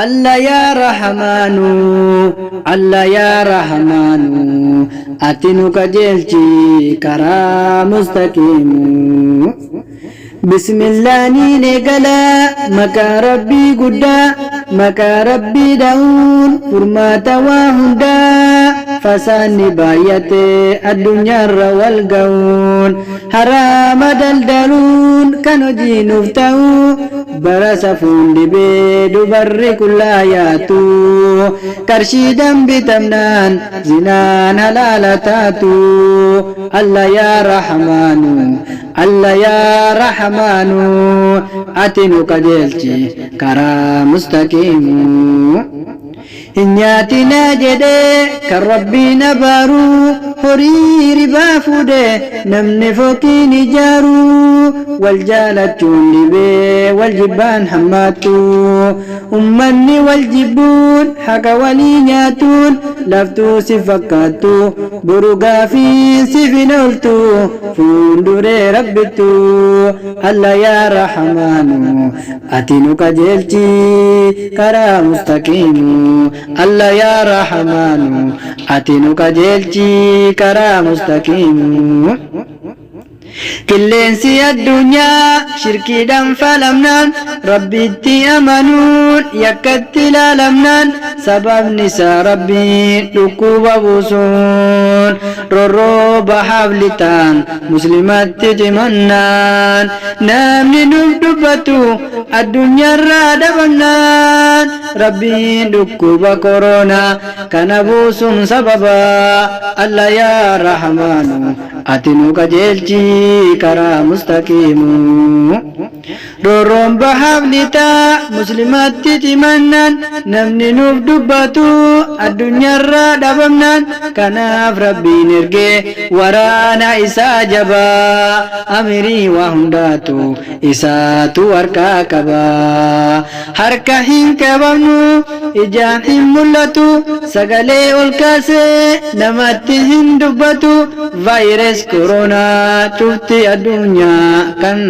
Alla yaa Rahmaanu, Alla yaa Rahmaanu, ati nu qajeelchi karaa mustaqiimu. Bismillaaniin eegala maqaa Rabbii guddaa, maqaa Rabbii dha'uun furmaata waa hundaa. Fasaanni baay'ate addunyaarra wal ga'uun, haraama daldaluun kan hojii nuuf ta'u. Bara safuun dhibee dubarri qullaa yaatu, qarshiidhaan bitamnaan zinaan halaala taatu. Alla yaa Rahmaanu, Alla yaa Rahmaanu, ati nu qajeelchi karaa mustaqiimu. Hin nyaatinaa jedhee kan Rabbiin abaaru, horii ribaa fuudhe namni fooqiin ijaaru. Wal jaalachuun dhibee wal jibbaan hammaattu, ummanni wal jibbuun haqa walii nyaatuun laftuu si fakkaattu. Boru gaafiin siif hin ooltu fuulduree Rabbittu. Alla yaa Rahmaanu, ati nu qajeelchi karaa mustaqiimu. Alla yaa Rahmaanu, ati nu qajeelchi karaa mustaqiimu. Qilleensi addunyaa shirkiidhaan faalamnaan, Rabbitti amanuun yakkatti ilaalamnaan, sababni isaa Rabbiin dhukkuba buusuun, roorroo bahaaf lixaan muslimatti cimannaan, namni nuuf dubbatu addunyaarraa dhabamnaan, Rabbiin dhukkuba koronaa kana buusuun sababa. Alla yaa Rahmaanu, ati nu qajeelchi karaa mustaqiimu. Roorroon bahaaf lixaa muslimatti cimannaan, namni nuuf dubbatu addunyaarraa dhabamnaan, kanaaf Rabbiin ergee waraana isaa jabaa. Amirii waa hundaatu isaatu harkaa qaba. Harka hin qabamnu, ijaan hin mul'atu, sagalee ol kaasee namatti hin dubbatu. Vaayirus koronaa cufti addunyaa kan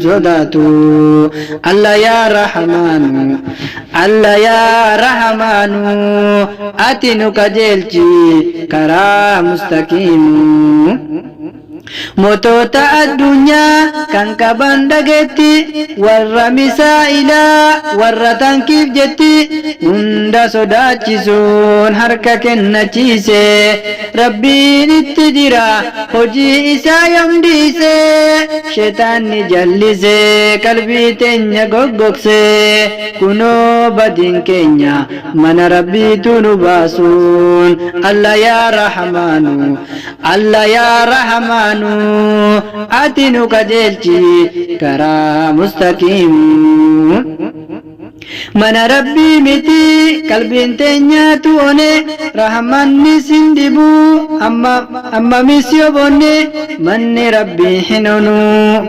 sodaatu. Alla yaa Rahmaanu, Alla yaa Rahmaanu, ati nu qajeelchi karaa mustaqiimu. Mootota addunyaa kan qaban dhageetti, warra misaa'ilaa warra taankiif jetti, hunda sodaachisuun harka kennachiise. Rabbiin itti jira hojii isaa yoom dhiise? Sheexaanni jallise qalbii teenya goggogse, kunoo badiin keenya mana Rabbiitu nu baasuun. Alla yaa Rahmaanu, Alla yaa Rahmaanu, ati nu qajeelchi karaa mustaqiimu. Mana Rabbii miti qalbiin teenyaatu one, rahmanni sin dhibu amma ammamis yoo boonne, manni Rabbii hin onu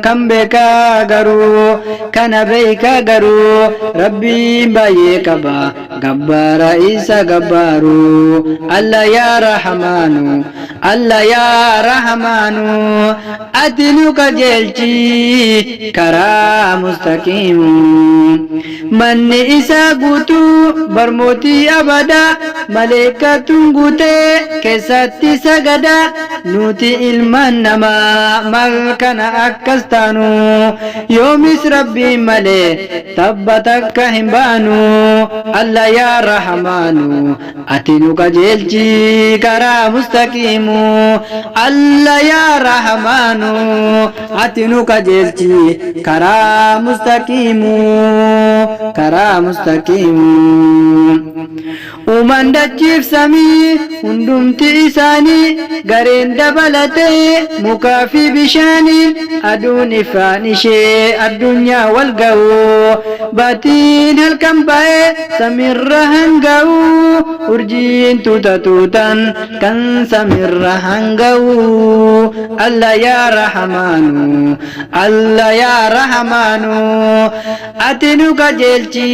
kan beekaa garuu, kana beekaa garuu, Rabbiin baay'ee qaba gabbaara isa gabbaaru. Alla yaa Rahmaanu, Alla yaa Rahmaanu, ati nu qajeelchi karaa mustaqiimu. Manni isaa guutuu barmootii abadaa, maleekkatuun guutee keessatti sagada. Nuti ilmaan namaa maal kana akkas taanu? Yoomis Rabbiin malee tabba takka hin baanu. Alla yaa Rahmaanu, ati nu qajeelchi karaa mustaqiimu. Alla yaa Rahmaanu, ati nu qajeelchi karaa mustaqiimu, karaa mustaqiimu. Uumaan dachiif samii hundumti isaanii, gareen dabalatee mukaa fi bishaaniin, aduun ifaan ishee addunyaa wal ga'u, baatiin halkan ba'ee samiirra hanga'u, urjiin tuuta tuutaan kan samiirra hanga'u. Alla yaa Rahmaanu, Alla yaa Rahmaanu, ati nu qajeelchi,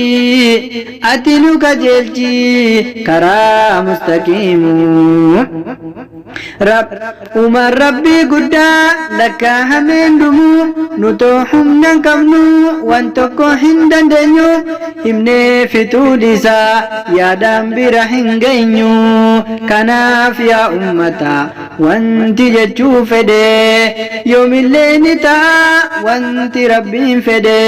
ati nu qajeelchi karaa mustaqiimu. Rab, Uumaan Rabbii guddaa lakkaahameen dhumu, nutoo humna hin qabnu, wan tokko hin dandeenyu, himnee fixuu dhiisaa yaadaan bira hin geenyu. Kanaaf yaa ummata wanti jechuu fedhe, yoomillee ni ta'a wanti Rabbiin fedhe.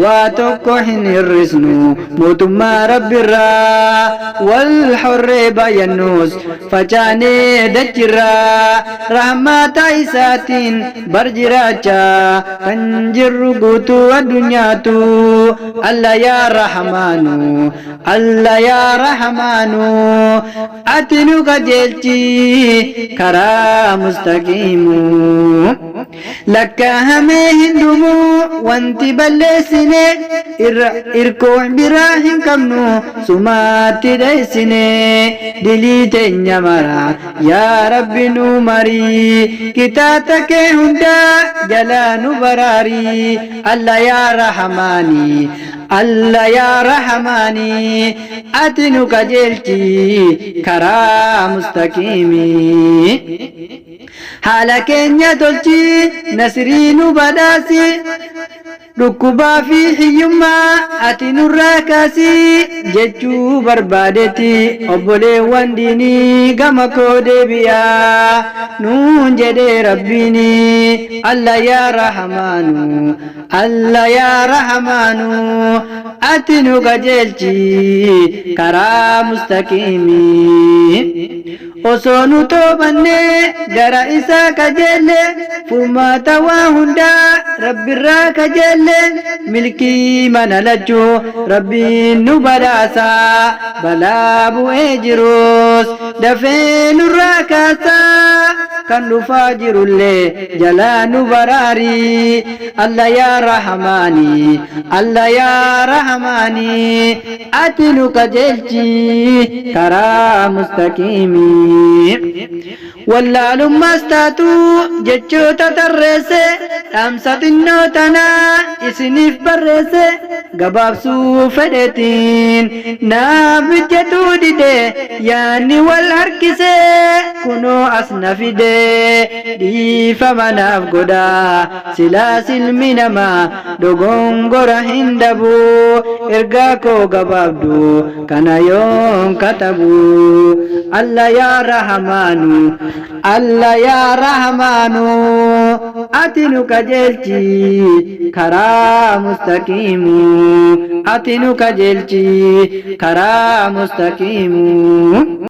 Waa tokko hin hir'isnu mootummaa Rabbirraa, wal horree baay'annus facaanee dachirraa, rahmata isaatiin bar jiraachaa kan jirru guutuu addunyaatu. Alla yaa Rahmaanu, Alla yaa Rahmaanu, ati nu qajeelchi karaa mustaqiimu. Lakkaahamee hin dhumu wanti balleessine, irra irkoo biraa hin qabnu sumaatti dheessine. Dilii teenya mara yaa Rabbi nu marii, qixaaxa kee hundaa jalaa nu baraari. Alla yaa Rahamaani, Alla yaa Rahamaani, ati nu qajeelchi karaa mustaqiimii. Haala keenya tolchi, nasrii nu badhaasi, dhukkubaa fi hiyyummaa ati nurraa kaasi jechuu barbaadetti obboleewwan diinii gama koo deebi'aa nuun jedhee Rabbiini. Alla yaa Rahamaanu, Alla yaa Rahamaanu, ati nu qajeelchi karaa mustaqiimii. Osoo nu toobannee gara isaa kajeelle, furmaata waa hundaa Rabbirraa kajeelle, milkii mana lachuu Rabbiin nu badhaasa, balaa bu'ee jirus dafee nurraa kaasa, kan dhufaa jirullee jalaa nu baraari. Alla yaa Rahamaani, Alla yaa Rahamaani, ati nu qajeelchi karaa mustaqiimii. Wallaalummaas taatu jechoota tarreesse, dhaamsa xinnoo tanaa isiniif barreesse, gabaabsuu fedheetiin naaf mijjatuu dide, yaanni wal harkise kunoo as na fide. Dhiifama naaf godhaa, silaas ilmi namaa dogongora hin dhabu, ergaa koo gabaabdu kana yoon katabu. Alla yaa Rahamaanu, Alla yaa Rahamaanu, ati nu qajeelchi karaa mustaqiimu, ati nu qajeelchi karaa mustaqiimu.